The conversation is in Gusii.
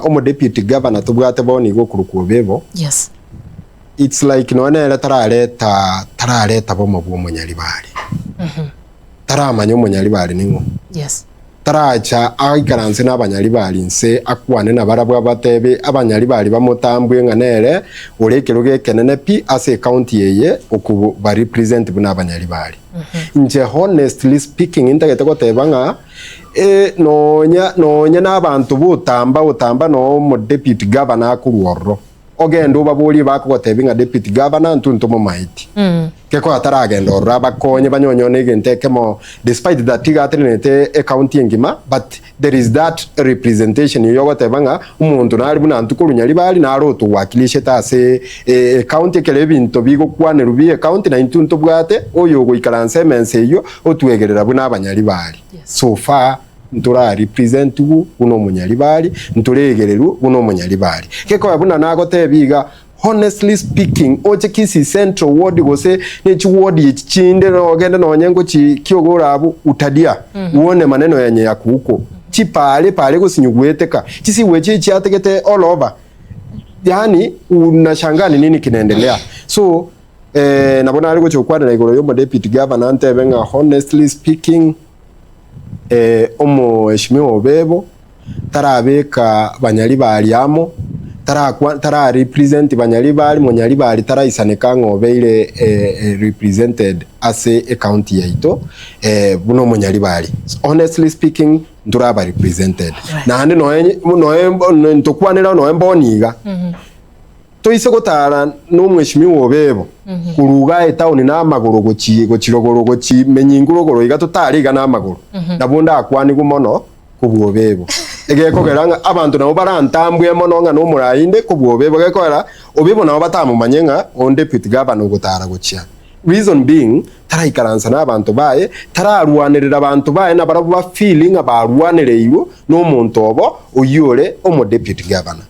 Omodeputy governor tobwate bono iga okorokwa Obebo, Yes. it's like nonya nere tarareta tarareta bomo bwa omonyaribari. Taramanya omonyaribari ning'o. Yes. Taracha aikaranse na abanyaribari inse akwane nabarabwo abatebe abanyaribari bamotambwe ng'a nere ore ekerogo ekenene pi ase ecounty eye okoba represent buna abanyaribari. Inche honestly speaking ntagete goteba ng'a Eh, nonya nonya nabanto botamba otamba noo omo deputy governor akorwa ororo ogende obaborie bakogotebia ng'a deputy governor ntwe ntomomaeti gekogera taragenda ororo abakonye banyonyone egento ekemo despite that iga atenenete ecounty engima but there is that representation eywo ogoteba ng'a omonto nare buna ntwe korwa Nyaribari nare otowakilishete ase ecounty ekero ebinto bigokwanerwa bie ecounty na intwe ntobwate oyo ogoikaransa emensa eywo otwegerera buna abanyaribari. So far ntora representwu buna omonyaribari, ntoregererwu buna omonyaribari. Gekoba buna nagotebia iga, honestly speaking, oche Kisii Central ward gose ne chiward echi chinde nogende nonye ngochi Kiogoro abwo utadia uone maneno yenye ya kuko. Chipare pare gosinywa goeteka, chisigwe echi echiategete all over, yaani unashangaa ni nini kinaendelea. So Eh, nabo nare gocha gokwanera igoro y'omodeputy governor ntebe ng'a honestly speaking, eh, omoheshimiwa Obebo tarabeka banyaribari amo, tarakwa tara represent banyaribari, monyaribari taraisaneka ng'a obeire eh, represented ase ecounty yaito eh, buna omonyaribari. Honestly speaking, ntoraba represented. Naende noe noe ntokwanera noe mbono iga. Toise gotaara nomweshimiwa Obebo korwa igaa etaoni namagoro gochia gochia rogoro gochia menyingu rogoro iga totaare iga namagoro, nabwo ndakwanigwe mono kobua Obebo. Egekogera ng'a abanto nabo barantambwe mono ng'a nomoraai inde kobua Obebo, gekogera Obebo nabo batamomanye ng'a on deputy governor ogotaara gochia. Reason being, taraikaransa nabanto baye, tararwanerera abanto baye nabarabwo ba feel ng'a barwanereirwe nomonto obo oyio ore omo deputy governor.